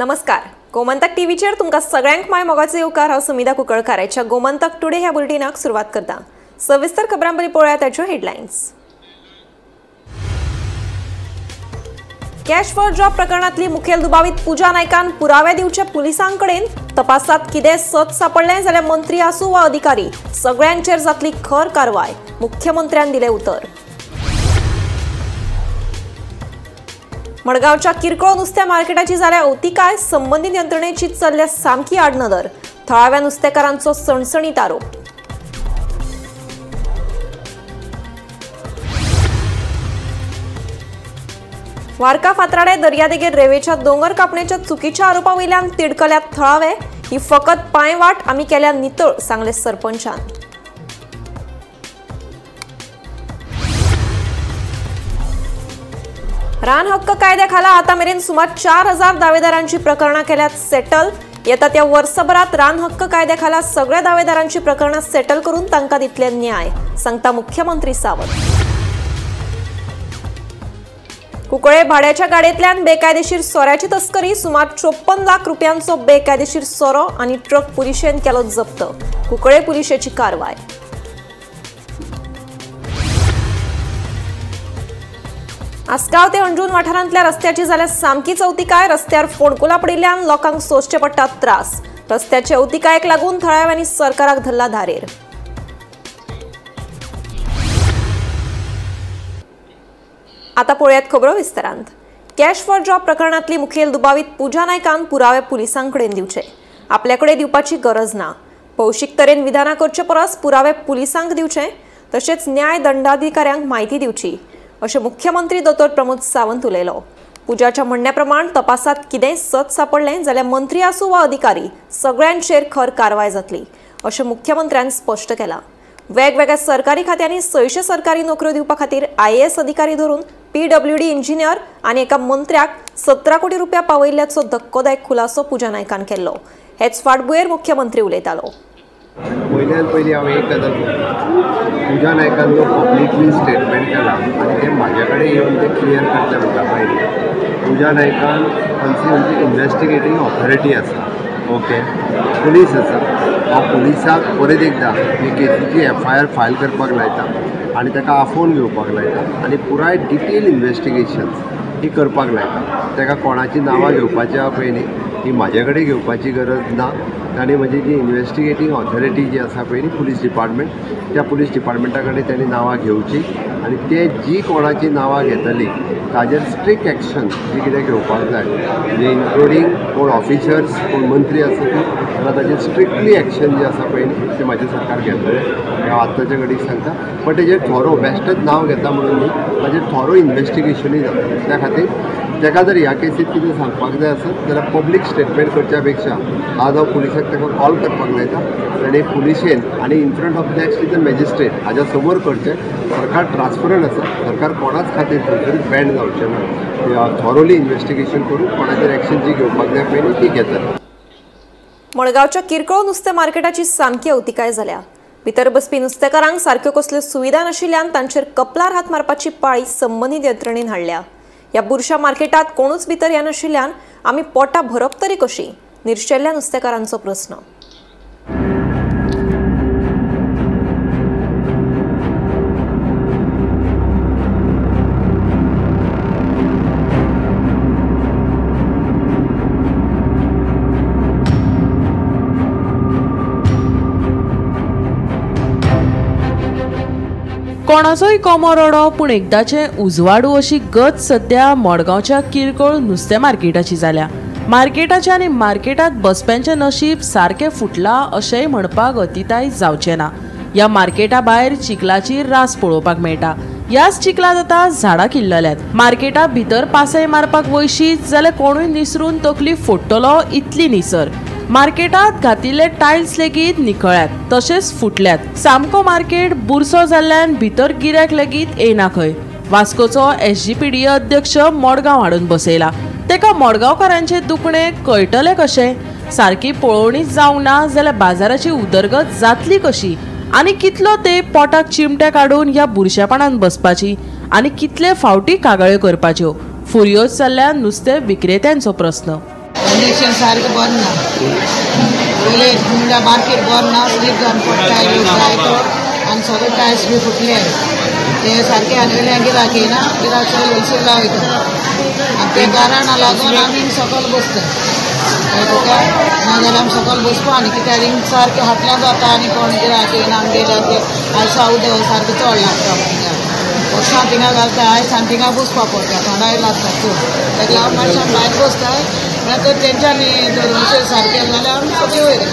नमस्कार, गोमंतक टीव्हीचेर तुमकां सगळ्यांक my मोगाचो येवकार। हांव सुमिता कुंकळकाराच्या गोमंतक टुडे ह्या बुलेटिनाक सुरवात करता। सविस्तर खबरां पयलीं पळोवया ताच्यो हेडलायन्स। कॅश फॉर जॉब प्रकरणांतली मुखेल दुबावीत पूजा नायकान पुरावे दिवचे पुलिसांकडेन। तपासात कितें सत सापडलें जाल्यार मंत्री आसूं वा अधिकारी सगळ्यांचेर जातली खर कारवाय, मुख्यमंत्र्यान दिलें उतर। मडगांवच्या किरकोळ नुस्त्या मार्केटाची जाल्या अवतिकाय, संबंदीत यंत्रणेची चल्ल्या सामकी आडनदर, थळाव्या नुस्तेकारांचो सणसणीत आरोप। वारका फातराडे दर्यादेगेर रेवेच्या दोंगर कापणेच्या चुकीच्या आरोपा वयल्यान तिडकल्यात थळावे, ही फकत पांयवाट आमी केल्या नितळ, सांगले सरपंचान। रान हक्क कायद्या खाला आता मेरेन सुमार 4000 दावेदारांची प्रकरणां केल्यात सेटल। येता त्या वर्सभरात रान हक्क कायद्या खाला सगळ्या दावेदारांची प्रकरणां सेटल करून तांकां दितले न्याय, सांगता मुख्यमंत्री सावंत। कुंकळे भाड्याच्या गाडयेंतल्यान बेकायदेशीर सोऱ्याची तस्करी, सुमार 54 लाख रुपयांचो बेकायदेशीर सोरो आनी ट्रक पुलिशेन केलो जप्त। कुंकळे पुलिशेची कारवाय। आसगांव ते अंजून वाठारांतल्या रस्त्याची जाल्या सामकी अवतिकाय, रस्त्यार फोंडकुलां पडिल्ल्यान लोकांक सोंसचे पडटात त्रास। रस्त्याचे अवतिकायेक लागून थळाव्यांनी सरकाराक धरला धारेर। आता पळोवयात खबरो विस्तारांत। कॅश फॉर जॉब प्रकरणांतली मुखेल दुबावीत पूजा नायकान पुरावे पुलिसांकडेन दिवचे, आपल्याकडे दिवपाची गरज ना। भौशीक तरेन विधानां करचे परस पुरावे पुलिसांक दिवचे, तशेंच न्याय दंडाधिकाऱ्यांक म्हायती दिवची, अशें मुख्यमंत्री दोतोर प्रमोद सावंत उलयलो। पूजाच्या म्हणण्या प्रमाण तपासात कितेंय सत सापडलें जाल्यार मंत्री आसूं वा अधिकारी सगळ्यांचेर खर कारवाय जातली, अशें मुख्यमंत्र्यान स्पश्ट केलां। वेगवेगळ्या सरकारी खात्यांनी 600 सरकारी नोकऱ्यो दिवपा खातीर IAS अधिकारी धरून PWD engineer आनी एका मंत्र्याक 17 कोटी रुपया पावयिल्ल्याचो धक्कोदायक खुलासो पूजा नायकान केल्लो। हेच फाटभुंयेर मुख्यमंत्री उलयतालो। पयल्यान पयलीं हांव एक गजाल पूजा नायकान जो पब्लिकली स्टेटमेंट केला आनी तें म्हाजे कडेन येवन तें क्लियर करचें म्हणटा पयलीं, पूजा नायकान खंयची इन्वेस्टिगेटींग ऑथॉरिटी आसा, ओके, पुलीस आसा। हांव पुलिसाक परत एकदां ही केसीची FIR file करपाक लायता आनी ताका आफोवन घेवपाक लायता आनी पुराय डिटेल इन्वेस्टिगेशन्स ही करपाक लायता। ताका कोणाची नांवां घेवपाची आहा पळय न्ही, ती म्हाजे कडेन घेवपाची गरज ना। ताणें म्हजी जी इन्वेस्टिगेटींग ऑथॉरिटी जी आसा पळय न्ही, पुलीस डिपार्टमेंट, त्या पुलीस डिपार्टमेंटा कडेन ताणें नांवां घेवची आनी ते जी कोणाची नांवां घेतली ताजेर स्ट्रिक्ट एक्शन जी कितें घेवपाक जाय, म्हणजे इन्क्लुडींग कोण ऑफिसर्स कोण मंत्री आसा ती, जाल्यार ताजेर स्ट्रिक्टली एक्शन जे आसा पळय न्ही तें म्हाजें सरकार घेतलें, हांव आत्ताच्या घडीक सांगता। बट तेजेर थोरो बेश्टेच नांव घेता म्हणून न्ही, ताजेर थोरो इन्वेस्टिगेशनूय जाता। त्या खातीर ताका जर ह्या केसीत कितें सांगपाक जाय आसत जाल्यार पब्लीक स्टेटमेंट करच्या पेक्षा आज हांव पुलिसाक ताका कॉल करपाक लायता आनी पुलिशेन आनी in front of next is the magistrate हाज्या समोर करचें। सरकार ट्रान्सपरंट आसा, सरकार कोणाच खातीर खंयसरूच बँड जावचें ना, थॉरोली इन्वेस्टिगेशन करून कोणाचेर एक्शन जी घेवपाक जाय पळय न्ही ती घेतले। मडगांवच्या किरकोळ नुस्तें मार्केटाची सामकी अवतिकाय जाल्या। भितर बसपी नुस्तेकारांक सारक्यो कसल्यो सुविधा नाशिल्ल्यान तांचेर कपलार हात मारपाची पाळी संबंदीत यंत्रणेन हाडल्या। ह्या बुरशा मार्केटात कोणूच भितर येनाशिल्ल्यान आमी पोटां भरप तरी कशी, निर्शेल्ल्या नुस्तेकारांचो प्रस्न। कोणाचोय कोमो रडो पूण एकदाचें उजवाडू अशी गत सद्या मडगांवच्या किरकोळ नुस्तें मार्केटाची जाल्या। मार्केटाचें आनी मार्केटांत बसप्यांचें नशीब सारकें फुटलां अशेंय म्हणपाक अतिताय जावचें ना। ह्या मार्केटा भायर चिखलाची रास पळोवपाक मेळटा। ह्याच चिखलांत आतां झाडां किल्लल्यात। मार्केटा भितर पासय मारपाक वयशीत जाल्यार कोणूय निसरून तकली फोडटलो इतली निसर। मार्केटात घातिल्ले टायल्स लेगीत निखळ्यात तशेंच फुटल्यात। सामको मार्केट बुरसो जाल्ल्यान भितर गिरायक लेगीत येना खंय। वास्कोचो SGPDA अध्यक्ष मडगांव हाडून बसयला, तेका मडगांवकारांचें दुखणें कळटलें कशें? सारकी पळोवणी जावंक ना जाल्यार बाजाराची उदरगत जातली कशी? आनी कितलो ते पोटाक चिमटे काडून ह्या बुरशेपणान बसपाची आनी कितले फावटी कागाळ्यो करपाच्यो? फुरयोज जाल्ल्या नुस्तें विक्रेत्यांचो प्रस्न। कंडिशन सारकें बरें ना. पयले म्हणल्यार मार्केट बरें ना, स्लीप जावन पडटा जायतो आनी सगळे टायल्स बी फुटले ते सारके आनी वयल्यान गिराक येयना, गिराक सगळे होलसेला वयता आनी ते कारणां लागून आमी सकयल बसता तुका, नाजाल्यार आमी सकयल बसपा आनी कित्याक हिंग सारकें हाटल्यान जाता आनी कोण गिराक येयना आमगेल्या ते आयसा उदक सारकें चड लागता थिंगा, वर्सां थिंगा घालता आयस आनी थिंगा बसपा पडटा, थोंडाय लागता चड. ताका लागून मातशें आमी भायर बसता, म्हणल्यार तर तेंच्यांनी जर अशें सारकें जाल्यार आमी सगळीं वयता.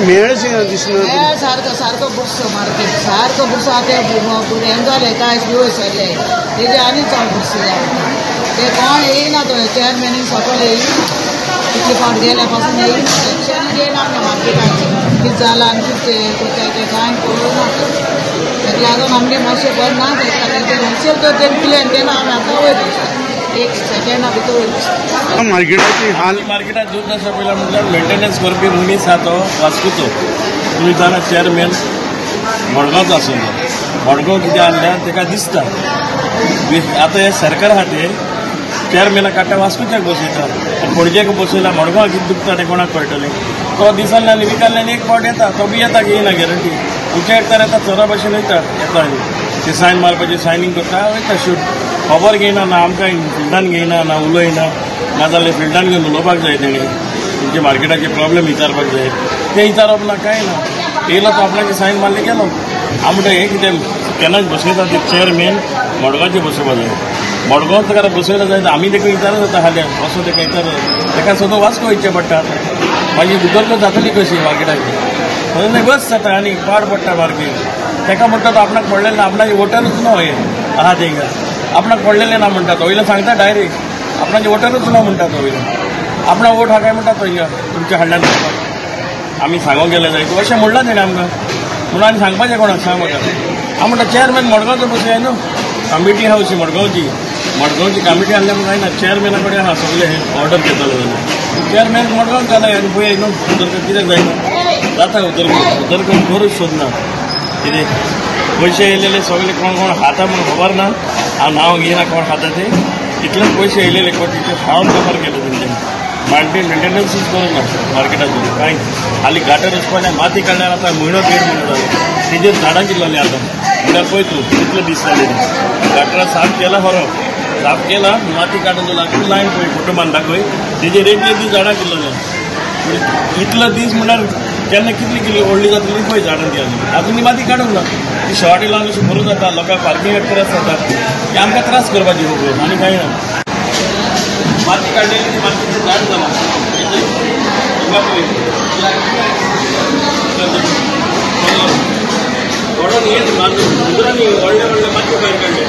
मेळ दिसना सारको सारको बुरसो मार्केट सारको बुरसो. आतां हें जालें कांय वयर सरलें तेजे आनी चड बुरसो जाता. ते कोण येयना तो चेअरमॅनीक सकयल येयना, कितले फावट गेल्या पासून येयना, टेंशन घेयना आमच्या मार्केटाचें कितें जालां आनी कितें करता तें कांय पळोवना. ताका लागून आमगें मातशें बरें ना, ताका लागून होलसेल तर तें क्लियर केन्ना आमी आतां वयर बसता, एक सेकेंडा भितर वयर बसता. मार्केटाची हाल मार्केटात दुर्दशा पयला म्हटल्यार मेंटेनन्स करपी मनीस आहा तो वास्कोचो. तुमी जाणा चेअरमॅन मडगांवचो आसलो, मडगांव कितें आहल्यार ताका दिसता आतां हें सरकार आहा तें चेअरमॅनाक काडटा वास्कोच्याक बसयता आनी पणजेक बसयला, मडगांव कितें दुखता तें कोणाक कळटलें. तो दिसांतल्यान आनी विकांतल्यान एक फावट येता, तो बी येता येयना गॅरंटी. उच्याक तर येता चोरा भशेन वयता, येता आनी ते सायन मारपाचें सायनींग करता वयता शूट, खबर घेयना ना आमकां फिल्डान घेयना ना उलयना, नाजाल्यार फिल्डान घेवन उलोवपाक जाय तेणें, तुमचे मार्केटाचे प्रॉब्लेम विचारपाक जाय, तें विचारप ना कांय ना. येयलो तो आपणाचे सायन मारले गेलो. हांव म्हणटा हें कितें केन्नाच बसयता ते चेअरमॅन मडगांवचे बसोवपा जाय, मडगांव ताका बसयला जाय. आमी ताका विचारत जाता हाल्या वचून ताका विचारत, ताका सदां वास्को वयचें पडटा, मागीर उदरगत जातली कशी मार्केटाची. म्हणून बस जाता आनी पाड पडटा मार्केट. ताका म्हणटा तो आपणाक पडलेलें ना, आपणाचे वोटरूच न्हू हें आहा तेंका आपणाक पडलेलें ना म्हणटा तो, वयल्यान सांगता डायरेक्ट आपणाचे वोटरूच ना म्हणटा तो, वयल्यान आपणा वोट हा काय म्हणटा तो हिंगा तुमच्या हाडल्यान आमी सांगोंक गेले जाय अशें म्हणलां तेणें आमकां. म्हणून आनी सांगपाचें कोणाक सांग म्हाका. हांव म्हणटा चेअरमॅन मडगांवचो बसया न्हू, कमिटी आहा अशी मडगांवची, मडगांवची कमिटी आहल्या म्हणून जायना, चेअरमॅना कडेन आहा सगळें हें ऑर्डर घेतलें जाल्यार चेअरमॅन मडगांव जालाय आनी पळय न्हू उदरगत कित्याक जायना जाता, उदरगत उदरगत करूंक सोदना. कितें पयशे येयलेले सगळे कोण कोण खाता म्हूण खबर ना, हांव नांव घेयना कोण खाता ते, इतलेच पयशे येयलेले कोटीचे खावन खबर केले तेंच्यांनी. मेंटेनन्सूच करूंक ना मार्केटाचो कांय. हालीं गाटर वचपाक माती काडल्यार आतां म्हयनो देड म्हयनो जालो तेजेर झाडां किल्लोलीं आतां, म्हणल्यार पळय तूं कितले दीस जाले गाटरां साफ केला खरो, साफ केला माती काडून दवरला, लायन पळय फोटो मारून दाखय तेजेर एक एक दीस झाडां किल्लोलीं. इतलो दीस म्हणल्यार केन्ना कितली कितली व्हडली जातली पळय झाडां ती, आजून ती माती काडूंक ना, ती शॉर्ट लावन अशी भरून जाता, लोकांक पार्किंगाक त्रास जाता, ती आमकां त्रास करपाची खबर आनी कांय ना. माती काडलेली ती मातयेचें झाड जालां हिंगा पळय व्हडून येत भितरांनी व्हडले व्हडले मातये भायर काडले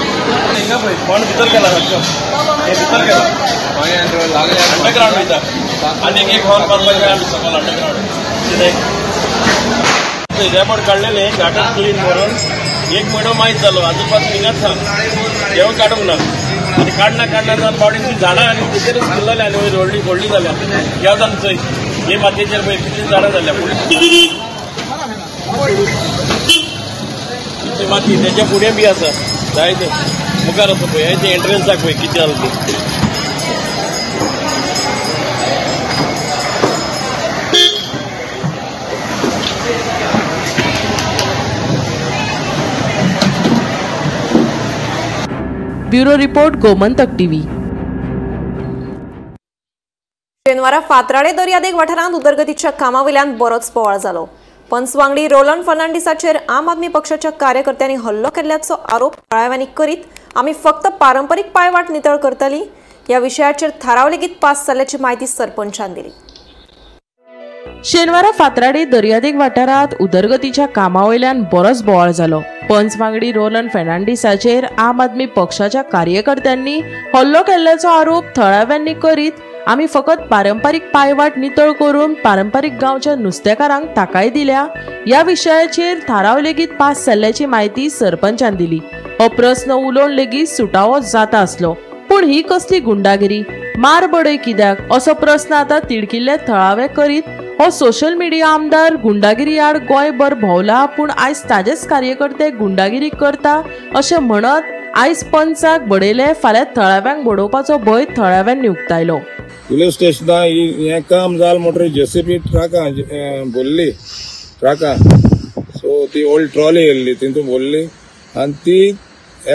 हिंगा पळय कोण भितर गेला सारको, हे भितर गेला अंडरग्रावंड वयता आनी एक हॉर्न मारपाचें आमी सकयल अंडरग्रावंड कितें रेबड काडलेलें गाटर क्लीन करून एक म्हयनो मायज जालो, आजून पासून हिंगाच सांग देव काडूंक ना. आनी काडना काडना जावन बावडीन ती झाडां आनी तेचेरच किल्लले आनी वयर व्हडली व्हडली जाल्या. ह्या जावन चोय हे मातयेचेर पळय कितली झाडां जाल्या, इतली माती तेच्या फुडें बी आसा जाय ते मुखार आसा पळय, ते एंट्रन्साक पळय कितें जालां तें. Bureau report, Gomantak TV. शेनवारा फातराडे दर्यादेग वाठारांत उदरगतीच्या कामावयल्यान बरोच बोवाळ जालो. पंच वांगडी रोलंड फर्नांडीसाचेर आम आदमी पक्षाच्या कार्यकर्त्यांनी हल्लो केल्ल्याचो आरोप थळाव्यांनी करीत आमी फक्त पारंपरीक पायवाट नितळ करतली ह्या विशयाचेर थाराव लेगीत पास जाल्ल्याची म्हायती सरपंचान दिली. शेनवारा फातराडे दर्यादेग वाठारांत उदरगतीच्या कामावयल्यान बरोच बोवाळ जालो. पंच वांगडी रोलंड फर्नांडीसाचेर आम आदमी पक्षाच्या कार्यकर्त्यांनी हल्लो केल्ल्याचो आरोप थळाव्यांनी करीत आमी फकत पारंपरीक पायवाट नितळ करून पारंपरीक गांवच्या नुस्तेकारांक थाकाय दिल्या ह्या विशयाचेर थाराव लेगीत पास जाल्ल्याची म्हायती सरपंचान दिली. हो प्रस्न उलोवन लेगीत सुटावो जाता आसलो, पूण ही कसली गुंडागिरी, मार बडय कित्याक असो प्रस्न आतां तिडकिल्ले थळावे करीत हो सोशल मिडिया आमदार गुंडागिरी आड गोंयभर भोंवला, पूण आयज ताजेच कार्यकर्ते गुंडागिरी करता अशें म्हणत आयज पंचाक बडयले, फाल्यां थळाव्यांक बडोवपाचो भंय थळाव्यांनी उक्तायलो. पुलीस स्टेशना हें काम जालें म्हणटकीर जेसीबी ट्रकां भरली ट्रकां, सो ती ओल्ड ट्रॉली येयल्ली तितून भरली आनी ती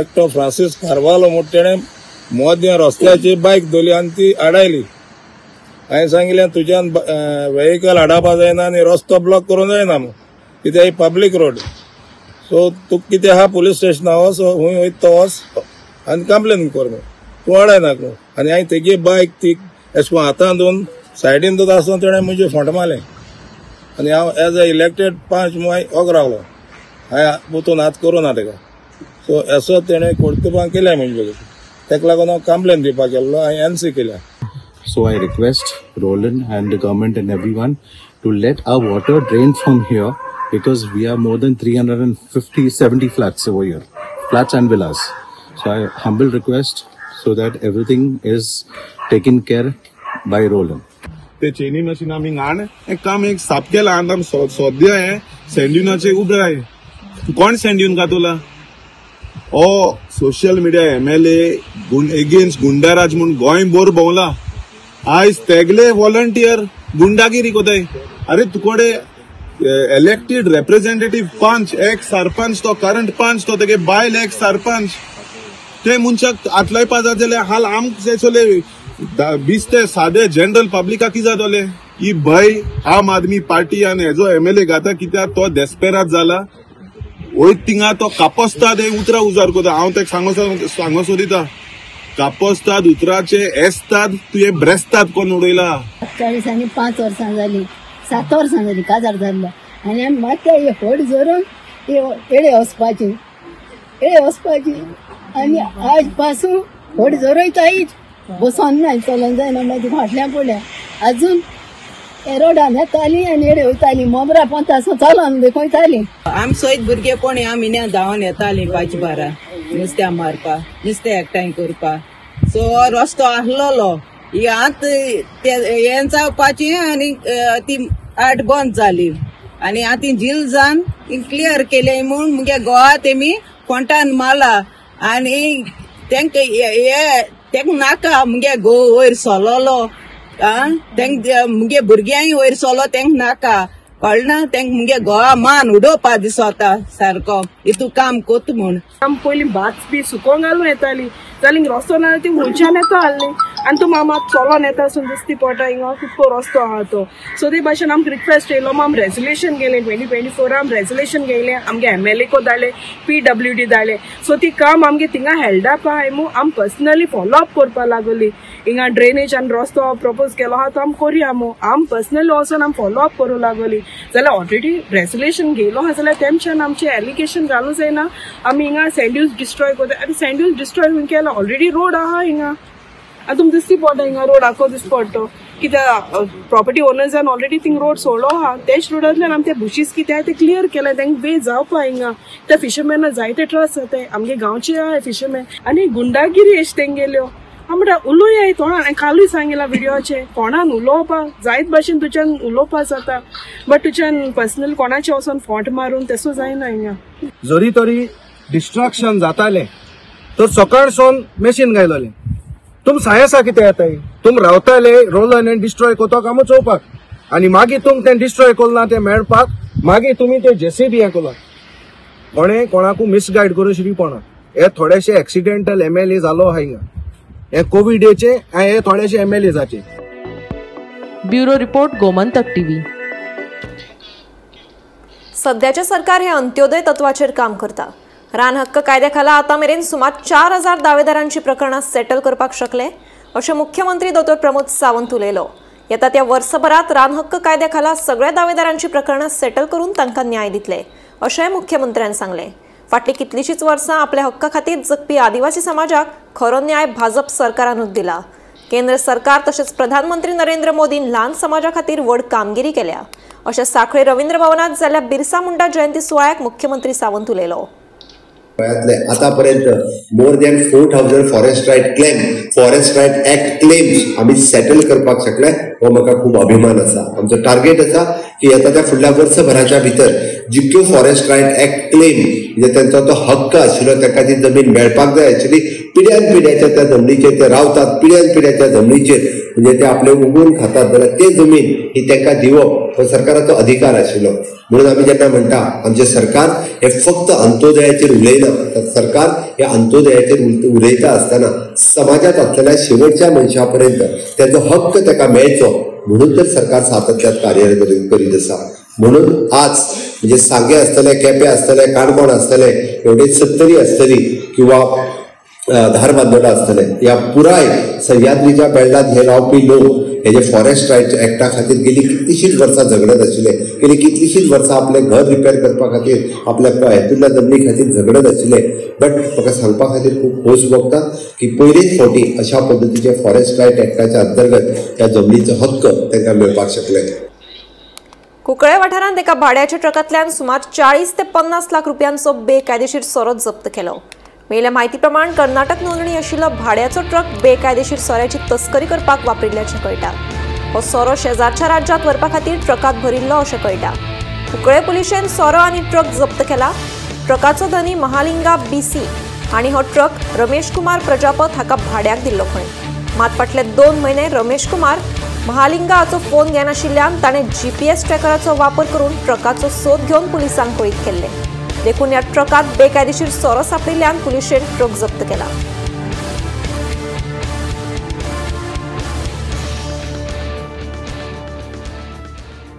एकटो फ्रांसीस कार्वालो म्हूण तेणें मदें रस्त्याची बायक धरली आनी ती आडायली. हांवें सांगिल्लें तुज्यान वेहिकल हाडपा जायना आनी रस्तो ब्लॉक करूंक जायना म्हूण, कित्याक ही पब्लीक रोड. सो तुका कितें आहा पुलीस स्टेशना वच, खूंय वयता तो वच आनी कंप्लेन कर म्हूण, तूं आडायनाका म्हूण. आनी हांवें तेगे बायक ती एशें कोन्न हातान धरून सायडीन धरता आसतना तेणें म्हजे फोंट मारलें आनी हांव एज अ इलेक्टेड पंच म्हूण ओग रावलो, हांवें पोतून हात करूं ना तेका. सो एसो तेणें कर्तुबां केल्या म्हणजे तेका लागून हांव कंप्लेन दिवपाक गेल्लो, हांवें एनसी केल्या. So I request Roland and the government and everyone to let our water drain from here, because we are more than 350-70 flats over here, flats and villas. So I humble request so that everything is taken care by Roland. ते चेनी machine आमी घाण हें काम एक साफ केलां आनी आमी सद्या हें सँड्युनाचें उबें आहाय. कोण सँड्यून का तुला? ओ social media MLA against goonda raj म्हूण गोंय भर भोंवला. आयज तेगले वॉलंटियर गुंडागिरी कोताय. अरे तुकडे इलेक्टेड रेप्रेझेंटेटिव्ह पंच, एक सरपंच तो करंट पंच तो तेगे बायल एक सरपंच, ते मनशाक हात लायपा जात जाल्यार हाल आमचे चले 20 ते सादे जनरल पब्लिकाक कितें जातलें? ही भंय आम आदमी पार्टी आनी हेजो एमएलए घाता कित्याक तो डेस्पेरात जाला. वयत थिंगा तो कापस्ताद हे उतरां उजार करता. हांव तेका सांगो सोदिता, कापस्ताद उतराचे एस्ताद तुवें ब्रेस्ताद कोण उडयला. 40 आनी 5 वर्सां जालीं, 7 वर्सां जालीं काजार जाल्लो आनी आमी मागीर हे फट धरून एडे वचपाची, एडे वचपाची आनी आज पासून फट झरयतायच, बसोन ना, चलोन जायना, मागीर फाटल्या फुडल्या अजून रोडान येताली आनी एडे वयताली, मोबरा पोंता चलोन बी वयताली. आमी सयत भुरगेपण ह्या म्हयन्या धांवन येताली 5 बारा नुस्त्या मारपा, नुस्तें एकठांय करपा. सो रस्तो आसलेलो, ही आतां हें जावपाची आनी ती आट बंद जाली आनी आतां झील जावन क्लियर केलें म्हूण मुगे गोवा तेमी कोंटान मारला आनी तेंका हे तेंका नाका मुगे घोव वयर सोलोलो, तेंक मुगे भुरग्यांय वयर सोलो तेंका नाका, कळना तेंका मुगे घोवा मान उडोवपा दिसता सारको हितू काम कोत म्हूण. आम पयलीं भात बी सुकोवंक घालून येताली जाल्यार रस्तो ना ती हुंयच्यान येता आहली आनी तूं मामा चलोन येता आसून दिसती पडटा हिंगा कितको रस्तो आहा तो. सो ते भाशेन आमकां रिक्वेस्ट येयलो, आमी रेजोल्युशन गेलें 2024 आमी रेजोल्युशन घेयलें, आमगे एमएलए को धाडलें, PWD धाडलें. सो ती काम आमगे थिंगा हेल्ड अप आहाय म्हूण आमी पर्सनली फॉलो अप करपा लागली. हिंगा ड्रेनेज आनी रस्तो प्रपोज केलो आहा तो आमी करुया म्हूण आमी पर्सनली वचोन आमी फॉलो अप करूं लागली. जाल्यार ऑलरेडी रेजोल्युशन घेयलो आहा जाल्यार तेमच्यान आमचें एलिगेशन घालूं जायना आमी हिंगा सँड्यूज डिस्ट्रॉय करता. आनी सँड्यूज डिस्ट्रॉय खूंय केला? ऑलरेडी रोड आहा हिंगा आनी तुमकां दिसती पडटा हिंगा रोड आखो दिसती पडटा, कित्याक प्रॉपर्टी ओनर्सान ऑलरेडी थिंग रोड सोडलो आहा, तेच रोडांतल्यान आमी ते बुशीस कितें आहा ते क्लियर केलें, तेंका वे जावपा हिंगा. त्या फिशरमॅना जायते ट्रस्ट जाताय, आमगे गांवचे आहा फिशरमॅन आनी गुंडागिरी अशें तेंगेल्यो. हांव म्हणटा उलोया तोंडान, हांवें कालूय सांगिलां विडियोचें, कोणान उलोवपा जायत भाशेन तुज्यान उलोवपा जाता, बट तुज्यान पर्सनल कोणाचें वचोन फोंट मारून तेसो जायना हिंगा. जरी तरी डिस्ट्रक्शन जातालें तर सकाळसून मशीन घायलोलें. तुम सायसा कितें येताय, तुम रावताले रोलन आनी डिस्ट्रॉय करता कामूच चोवपाक आनी मागीर तुम तें डिस्ट्रॉय करना तें मेळपाक मागीर तुमी ते जेसीबी हें करला. कोणें कोणाकू मिसगायड करूं श्रीपणा हे थोडेशे एक्सिडेंटल एमएलए जालो आहा हिंगा, हे कोविडेचे हे थोडेशे एमएलए जाचे. Bureau report, Gomantak TV. सध्याचें सरकार हे अंत्योदय तत्वाचेर काम करता. रान हक्क कायद्या खाला आतां मेरेन सुमार 4000 दावेदारांची प्रकरणां सेटल करपाक शकले अशें मुख्यमंत्री दोतोर प्रमोद सावंत उलयलो. येता त्या वर्सभरात रान हक्क कायद्या खाला सगळ्या दावेदारांची प्रकरणां सेटल करून तांकां न्याय दितले अशेंय मुख्यमंत्र्यान सांगलें. फाटलीं कितलींशींच वर्सां आपल्या हक्का खातीर जगपी आदिवासी समाजाक खरो न्याय भाजप सरकारानूच दिला. केंद्र सरकार तशेंच प्रधानमंत्री नरेंद्र मोदीन ल्हान समाजा खातीर व्हड कामगिरी केल्या अशें सांखळे रवींद्र भवनांत जाल्ल्या बिरसा मुंडा जयंती सुवाळ्याक मुख्यमंत्री सावंत उलयलो. गोंयांतले आतापर्यंत more than 4000 forest right claim, forest right act claims आमी सेटल करपाक शकले, हो म्हाका खूब अभिमान आसा. आमचो टार्गेट आसा की येता त्या फुडल्या वर्सभराच्या भितर जितक्यो फॉरेस्ट रायट एक्ट क्लेम म्हणजे तेंचो तो हक्क आशिल्लो ताका ती जमीन मेळपाक जाय आशिल्ली, पिढ्यान पिढ्याच्या त्या जमनीचेर ते रावतात, पिढ्यान पिढ्याच्या जमनीचेर म्हणजे ते आपले उगून खातात जाल्यार ते जमीन ही तांकां दिवप हो सरकाराचो अधिकार आशिल्लो. म्हणून आमी जेन्ना म्हणटा आमचें सरकार हे फक्त अंत्योदयाचेर उलयना, तर सरकार हे अंत्योदयाचेर उलयता आसतना समाजांत आसलेल्या शेवटच्या मनशा पर्यंत तेजो हक्क ताका मेळचो म्हणून तर सरकार सातत्यात कार्यरत करीत आसा. म्हणून आज म्हणजे सांगे आसतले, केपें आसतले, काणकोण आसतले, एवढे सत्तरी आसतली किंवा धारबांदोडा आसतले, ह्या पुराय सह्याद्रीच्या बेल्टांत हे रावपी लोक हे जे फॉरेस्ट रायट एक्टा खातीर गेली कितलीशींच वर्सां झगडत आशिल्ले, गेली कितलीशींच वर्सां आपलें घर रिपेर करपा खातीर आपल्या हेतूंतल्या जमनी खातीर झगडत आशिल्ले. बट म्हाका सांगपा खातीर खूब खोस भोगता की पयलीच फावटी अशा पद्दतीचे फॉरेस्ट रायट एक्टाच्या अंतर्गत ह्या जमनीचो हक्क तांकां मेळपाक शकले. कुंकळे वाठारांत एका भाड्याच्या ट्रकांतल्यान सुमार 40 ते 50 लाख रुपयांचो बेकायदेशीर सोरो जप्त केलो. मेळिल्ल्या म्हायती प्रमाण कर्नाटक नोंदणी आशिल्लो भाड्याचो ट्रक बेकायदेशीर सोऱ्याची तस्करी करपाक वापरिल्ल्याचें कळटा. हो सोरो शेजारच्या राज्यांत व्हरपा खातीर ट्रकांत भरिल्लो अशें कळटा. कुंकळे पुलिशेन सोरो आनी ट्रक जप्त केला. ट्रकाचो धनी महालिंगा बीसी आनी हो ट्रक रमेश कुमार प्रजापत हाका भाड्याक दिल्लो खंय. मात फाटले 2 म्हयने रमेश कुमार महालिंगा हाचो फोन घेनाशिल्ल्यान ताणें जीपीएस ट्रॅकराचो वापर करून ट्रकाचो सोद घेवन पुलिसांक कळीत केल्लें. देखून ह्या ट्रकांत बेकायदेशीर सोरो सांपडिल्ल्यान पुलिशेन ट्रक जप्त केला.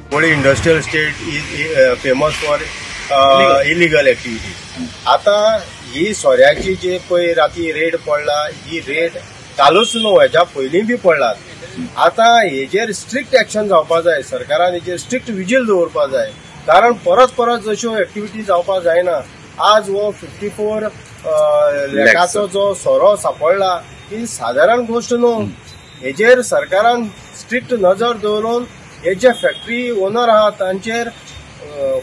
Cuncolim industrial estate is famous for illegal activities. आतां ही सोऱ्याची जी पळय राती रेड पडला, ही रेड कालूच न्हू, हेज्या पयलीं बी पडलात. आतां हेजेर स्ट्रिक्ट एक्शन जावपा जाय, सरकारान हेजेर स्ट्रिक्ट विजील दवरपा जाय, कारण परत परत जश्यो एक्टिविटी जावपाक जायना. आज हो 54 लाखाचो जो सोरो सापडला ही सादारण गोश्ट न्हू. हेजेर सरकारान स्ट्रिक्ट नजर दवरून हे जे फॅक्टरी ओनर आहा तांचेर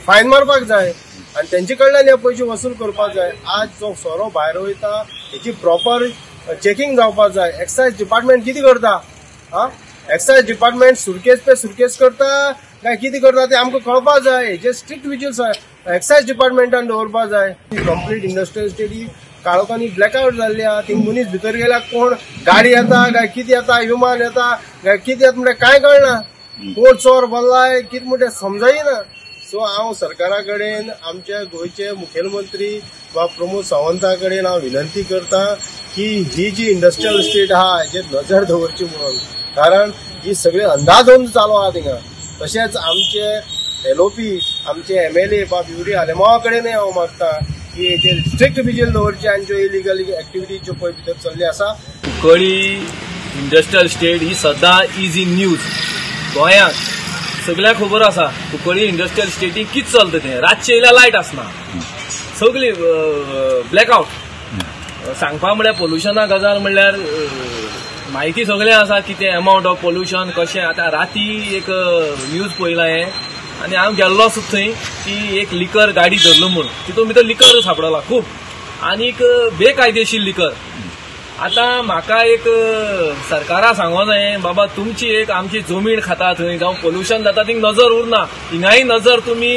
फायन मारपाक जाय आनी तेंचे कडल्यान हे पयशे वसूल करपाक जाय. आज जो सोरो भायर वयता हेची प्रॉपर चेकिंग जावपाक जाय. एक्सायज डिपार्टमेंट कितें करता? आं, एक्सायज डिपार्टमेंट सुरकेस पे सुरकेस करता काय कितें करता तें आमकां कळपाक जाय. हेजे स्ट्रिक्ट विजील एक्सायज डिपार्टमेंटान दवरपाक जाय. कंप्लीट इंडस्ट्रियल इस्टेट ही काळोखांनी ब्लॅकआउट जाल्ली आहा. थिंग मनीस भितर गेल्यार कोण गाडी येता काय कितें येता, विमान येता काय कितें येता म्हणल्यार कांय कळना, कोण चोर भरलाय कितें म्हणटा समजना. सो हांव सरकारा कडेन, आमच्या गोंयचे मुखेलमंत्री वा प्रमोद सावंता कडेन हांव विनंती करता की ही जी इंडस्ट्रियल इस्टेट आहा हेजेर नजर दवरची म्हणून, कारण ही सगळी अंदाधुंद चालू आहा थिंगा. तशेंच आमचे एलओपी, आमचे एमएलए बाब युरी आलेमावा कडेनय हांव मागता की हेजेर स्ट्रिक्ट विजील दवरची आनी ज्यो इलिगल एक्टिविटी ज्यो पळय भितर चल्ली आसा. कुंकळी इंडस्ट्रियल इस्टेट ही सदां is in news. गोंयांत सगळ्यांक खबर आसा कुंकळी इंडस्ट्रियल इस्टेटी कितें चलता तें. रातचें येयल्यार लायट आसना, सगळी ब्लॅकआउट. सांगपा म्हळ्यार पोल्युशना गजाल म्हणल्यार म्हायती सगळें आसा कितें एमावंट ऑफ पोल्युशन कशें. आतां राती एक न्यूज पळयला हें आनी हांव गेल्लो सुद्दां थंय की एक लिकर गाडी धरलो म्हूण, तितून भितर लिकर सापडला खूब आनीक बेकायदेशीर लिकर. आतां म्हाका एक सरकारा सांगो जाय, बाबा तुमची एक आमची जमीन खाता थंय जावं पोल्युशन जाता थिंग नजर उरना, हिंगाय नजर तुमी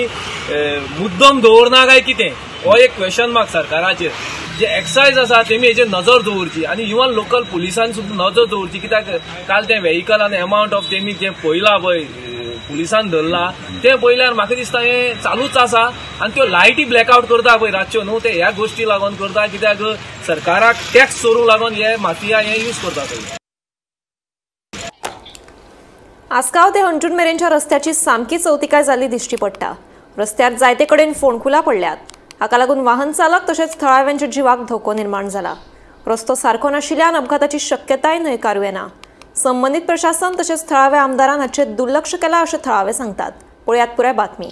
मुद्दम दवरना काय कितें, हो एक क्वेश्चन मार्क सरकाराचेर. जे एक्सायज आसा तेमी हेजेर नजर दवरची आनी इवन लोकल पुलिसान सुद्दां नजर दवरची, कित्याक काल तें व्हेकल आनी एमावंट ऑफ तेमी जें पळयलां पळय पुलिसान धरला तें पळयल्यार म्हाका दिसता हें चालूच आसा. आनी त्यो लायटी ब्लॅकआउट करता पळय रातच्यो न्हू, ते ह्या गोश्टी लागून करता, कित्याक सरकाराक टॅक्स चोरूंक लागून हे माफिया हे यूज करता पळय. आसगांव ते हणजूण मेरेनच्या रस्त्याची सामकी चवतिकाय जाल्ली दिश्टी पडटा. रस्त्यार जायते कडेन फोंडकुलां पडल्यात. हाका लागून वाहन चालक तशेंच थळाव्यांच्या जिवाक धोको निर्माण जाला. रस्तो सारको नाशिल्ल्यान अपघाताची शक्यताय न्हयकारूं येना. संबंदीत प्रशासन तशेंच थळाव्या आमदारान हाचेर दुर्लक्ष केलां अशें थळावे सांगतात. पळयात पुराय बातमी.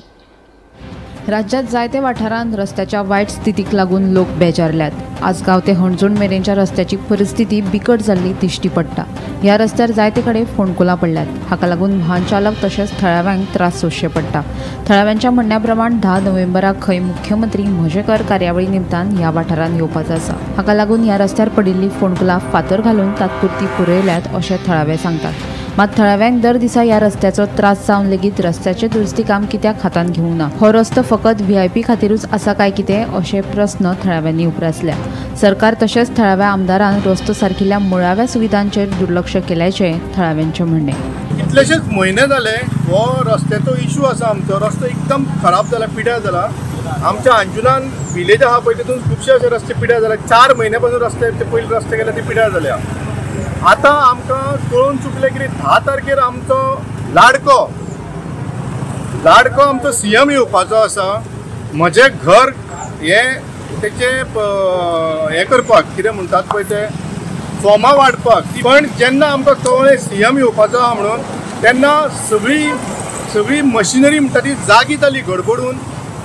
राज्यात जायते वाठारांत रस्त्याच्या वायट स्थितीक लागून लोक बेजारल्यात. आसगांव ते हणजूण मेरेनच्या रस्त्याची परिस्थिती बिकट जाल्ली दिश्टी पडटा. ह्या रस्त्यार जायते कडेन फोंडकुलां पडल्यात. हाका लागून वाहन चालक तशेंच थळाव्यांक त्रास सोंसचे पडटा. थळाव्यांच्या म्हणण्या प्रमाण 10 नोव्हेंबराक खंय मुख्यमंत्री म्हजेकर कार्यावळी निमतान ह्या वाठारांत येवपाचो आसा. हाका लागून ह्या रस्त्यार पडिल्ली फोंडकुलां फातर घालून तात्पुरती पुरयल्यात अशें थळावे सांगतात. मात थळाव्यांक दर दिसा ह्या रस्त्याचो त्रास जावन लेगीत रस्त्याचें दुरुस्ती काम कित्याक हातांत घेवंक ना? हो रस्तो फकत व्हीआयपी खातीरूच आसा काय कितें अशे प्रस्न थळाव्यांनी उप्रासल्या. सरकार तशेंच थळाव्या आमदारान रस्तो सारकिल्ल्या मुळाव्या सुविधांचेर दुर्लक्ष केल्याचें थळाव्यांचें म्हणणें. कितलेशेच म्हयने जाले हो रस्त्याचो इशू आसा. आमचो रस्तो एकदम खराब जाला, पिड्यार जाला. आमच्या अंजुनान विलेज आहा पळय तितून खुबशे अशे रस्ते पिड्यार जाले. 4 म्हयन्या पासून रस्ते ते पयले रस्ते गेले ते पिड्यार जाल्या. आतां आमकां कळून चुकलें की 10 तारखेर आमचो लाडको लाडको आमचो सीएम येवपाचो आसा. म्हजें घर हें तेचें हें करपाक कितें म्हणटात पळय ते फॉर्मां वांटपाक. पण जेन्ना आमकां कळ्ळें सीएम येवपाचो आहा म्हणून तेन्ना सगळी सगळी मशिनरी म्हणटा ती जागी जाली गडबडून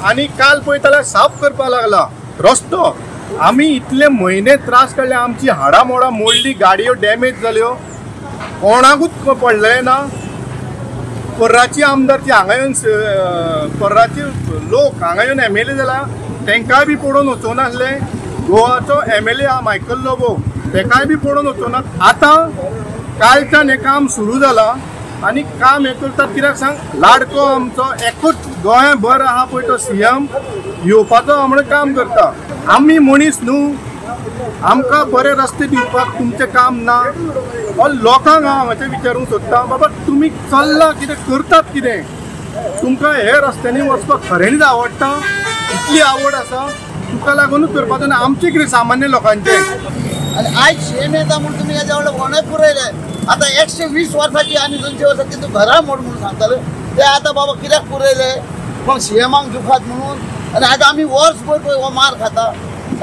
आनी काल पळय जाल्यार साफ करपाक लागला रस्तो. आमी इतले म्हयने त्रास काडले, आमची हाडां मोडां मोडली, गाडयो डॅमेज जाल्यो, कोणाकूच पडलें ना. पर्राची आमदार ती हांगा येवन पर्राचे लोक हांगा येवन एमएलए जाला तांकांय बी पडोवन वचूंक नासले. गोवाचो एमएलए आहा मायकल लोबो ताकाय बी पडोवन वचूंक ना. आतां कालच्यान हें काम सुरू जालां आनी काम हें करतात कित्याक सांग, लाडको आमचो एकूच गोंयभर आहा पळय तो सीएम येवपाचो म्हणून काम करता. आमी मनीस न्हू, आमकां बरे रस्ते दिवपाक तुमचें काम ना. लोकांक हांव हांगाचें विचारूंक सोदता, बाबा तुमी चल्ला कितें करतात कितें, तुमकां हे रस्त्यांनी वचपाक खऱ्यांनीच आवडटा, इतली आवड आसा तुका लागूनच करपाचो आनी आमचें कितें सामान्य लोकांचें. आनी आयज सीएम येता म्हूण तुमी हेज्या व्हडलो कोणूय पुरयले. आतां 120 वर्साची आनी 200 वर्साची तूं घरां मोड म्हणून सांगताले ते आतां बाबा कित्याक पुरयले पूण सीएमाक दुखात म्हणून. आनी आतां आमी वर्सभर पळय हो मार खाता.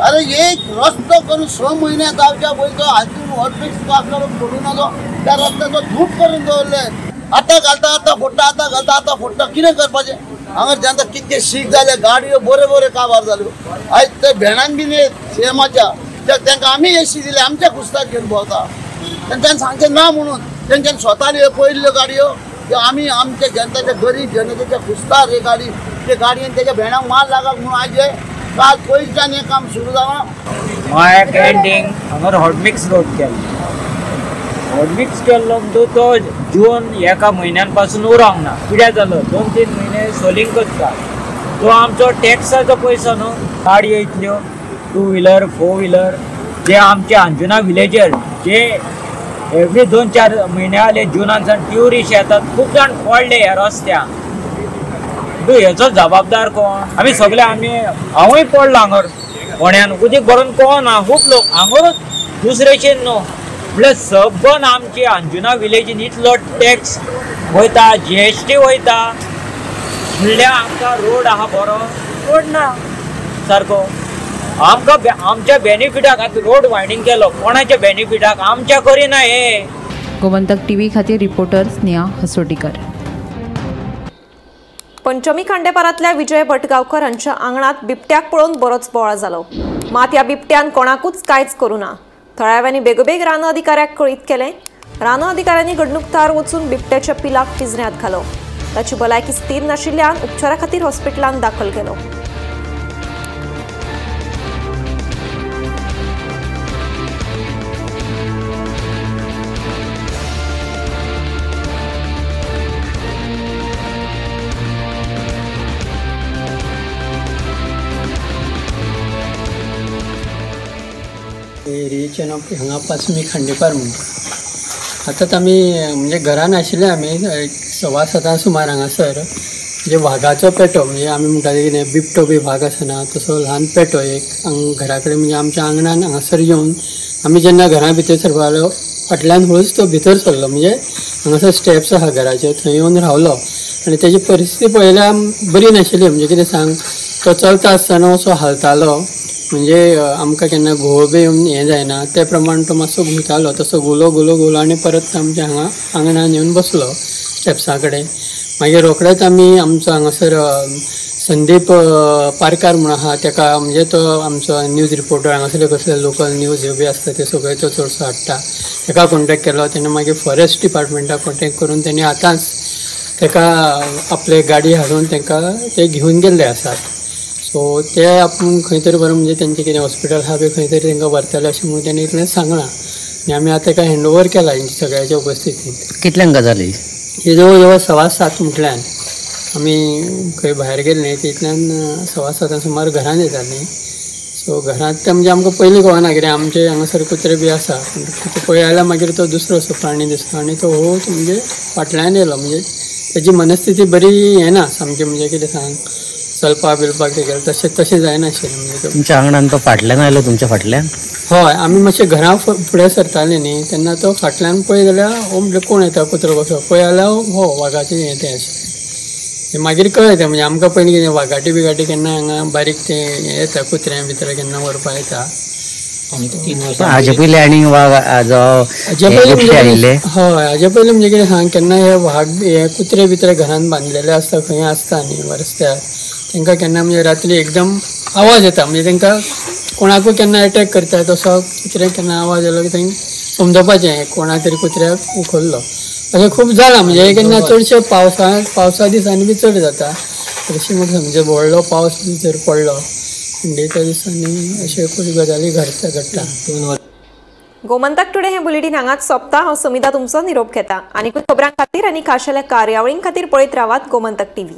अरे एक रस्तो करून 6 म्हयने जावच्या पयलीं तो हातून हॉटमिक्स आसलो पडून आलो त्या रस्त्याचो धूप करून दवरले. आतां घालता आतां फोडटा, आतां घालता आतां फोडटा. कितें करपाचें? हांगा जनता कितके शीक जाले, गाडयो बऱ्यो बऱ्यो काबार जाल्यो. आयज ते भेणान बीन येत सीएमाच्या तांकां आमी एशी दिली, आमच्या कुस्तार घेवन भोंवता. तेंच्यांनी सांगचें ना म्हणून तेंच्यांनी स्वता पळयल्ल्यो गाडयो त्यो आमी आमच्या जनतेच्या गरीब जनतेच्या कुस्तार हे गाडी ते गाडयेन तेच्या भेणाक माल लागत म्हणून आयज हे काल पयलींच्यान हें काम सुरू जालां. माया कॅन्टीन हांगार हॉटमिक्स रोड केलो. हॉटमिक्स केल्लो म्हणटू तो जून एका म्हयन्यान पासून उरोंक ना, पिड्यार जालो. 2-3 म्हयने सोलिंग करता. तो आमचो टॅक्साचो पयसो न्हू. गाडयो इतल्यो 2 व्हिलर 4 व्हिलर जे आमचे अंजुना विलेजर जे एवरी 2-4 म्हयने आले जुनान सावन ट्युरिस्ट येतात, खूब जाण पडले ह्या रस्त्याक. तूं हेचो जबाबदार कोण? आमी सगळे आमी हांवूय पडलो हांगर कोण्यान उदीक भरून कोण ना, खूब लोक हांगरूच दुसरेचेर न्हू. म्हणल्यार सबन आमचे अंजुना विलेजीन इतलो टॅक्स वयता, जीएसटी वयता, म्हणल्यार आमकां रोड आहा बरो रोड ना सारको. आमकां आमच्या बेनिफिटाक आतां रोड वायडींग केलो, कोणाच्या बेनिफिटाक? आमच्या करिना हे. गोमंतक टीव्ही खातीर रिपोर्टर स्नेहा हसोटीकर. पंचमी खांडेपारांतल्या विजय भटगांवकर हांच्या आंगणात बिबट्याक पळोवन बरोच बोवाळ जालो. मात ह्या बिबट्यान कोणाकूच कांयच करूं ना. थळाव्यांनी बेगोबेग रान अधिकाऱ्याक कळीत केलें. रान अधिकाऱ्यांनी घडणूक थळार वचून बिबट्याच्या पिलाक पिंजऱ्यांत घालो. ताची भलायकी स्थिर नाशिल्ल्यान उपचारा खातीर हॉस्पिटलांत दाखल केलो. एरियेचें नांव हांगा पासमी खांडेपार म्हणटा. आतांच आमी म्हणजे घरान आशिल्ले आमी 7:15 सुमार हांगासर म्हणजे वागाचो पेटो, म्हणजे आमी म्हणटाले कितें बिबटो बी वाग आसना तसो ल्हान पेटो एक घरा कडेन म्हणजे आमच्या आंगणान हांगासर येवन आमी जेन्ना घरा भितर सरपाक फाटल्यान हळूच तो भितर सरलो. म्हणजे हांगासर स्टेप्स आहा घराचे थंय येवन रावलो आनी तेजी परिस्थिती पळयल्यार बरी नाशिल्ली. म्हणजे कितें सांग, तो चलता आसतना असो हालतालो, म्हणजे आमकां केन्ना घोव बी येवन हें जायना ते प्रमाण तो मातसो घुंवतालो. तसो घुलो घुलो घुलो आनी परत आमच्या हांगा आंगणान येवन बसलो स्टेप्सां कडेन. मागीर रोखडेच आमी आमचो हांगासर संदीप पारकार म्हणून आहा तेका, म्हणजे तो आमचो न्यूज रिपोर्टर, हांगासरले कसले लोकल न्यूज ह्यो बी आसता त्यो सगळ्यो तो चडसो हाडटा, तेका कॉन्टेक्ट केलो. तेणें मागीर फॉरेस्ट डिपार्टमेंटाक कॉन्टेक्ट करून तेणी आतांच तेका आपले गाडी हाडून तेंकां ते घेवन गेल्ले आसात. सो ते आपूण खंय तरी बरें म्हणजे तेंचें कितें हॉस्पिटल आहा पळय खंय तरी तेंकां व्हरतले अशें म्हणून तेणें इतलें सांगलां. आनी आमी आतां ताका हँड ओवर केला हेंच्या सगळ्याच्या उपस्थितीन. कितल्यांक गजाली? ही जवळ जवळ 7:15 म्हटल्यान आमी खंय भायर गेले न्ही, तितल्यान 7:15 सुमार घरान येतालीं. सो घरांत ते म्हणजे आमकां पयलीं कळना कित्याक आमचे हांगासर कुत्रे बी आसा, पूण पळय जाल्यार मागीर तो दुसरो असो प्राणी दिसलो आनी तो होच म्हणजे फाटल्यान येयलो. म्हणजे तेजी मनस्थिती बरी हें ना सामकी, म्हणजे कितें सांग चलपाक बिलपाक तेगेलें तशें तशें जायनाशिल्लें. म्हणजे तुमच्या आंगणान तो फाटल्यान आयलो? तुमच्या फाटल्यान? हय, आमी मातशें घरा फुडें सरतालीं न्ही तेन्ना तो फाटल्यान पळय जाल्यार हो म्हणजे कोण येता कुत्रो कसो पळय जाल्यार हो वागाचें हें तें आशिल्लें. मागीर कळ्ळें तें, म्हणजे आमकां पयलीं कितें वागाटी बिगाटी केन्ना हांगा बारीक तें हें येता कुत्र्यां भितर केन्ना व्हरपा येता. हाजे पयलीं आनी वाग बिबटे आयिल्ले? हय, हाजे पयलीं म्हणजे कितें सांग केन्ना हे वाग हे कुत्रे भितर घरान बांदलेले आसता खंय आसता न्ही रस्त्यार, तांकां केन्ना म्हणजे रात्री एकदम आवाज येता, म्हणजे तांकां कोणाकूय केन्ना एटॅक करता तसो कुत्र्याक केन्ना आवाज येयलो की तांकां समजपाचें कोणा तरी कुत्र्याक उखल्लो. अशें खूब जालां. म्हणजे केन्ना चडशे पावसा दिसांनी बी चड जाता. तशें म्हाका म्हणजे व्हडलो पावस बी जर पडलो थंडेच्या दिसांनी अशे खूब गजाली घडटा. गोमंतक टुडे हे बुलेटीन हांगाच सोंपता. हांव समिता तुमचो निरोप घेता. आनीकूय खबरां खातीर आनी खाशेल्या कार्यावळीं खातीर पळयत रावात गोमंतक टीव्ही.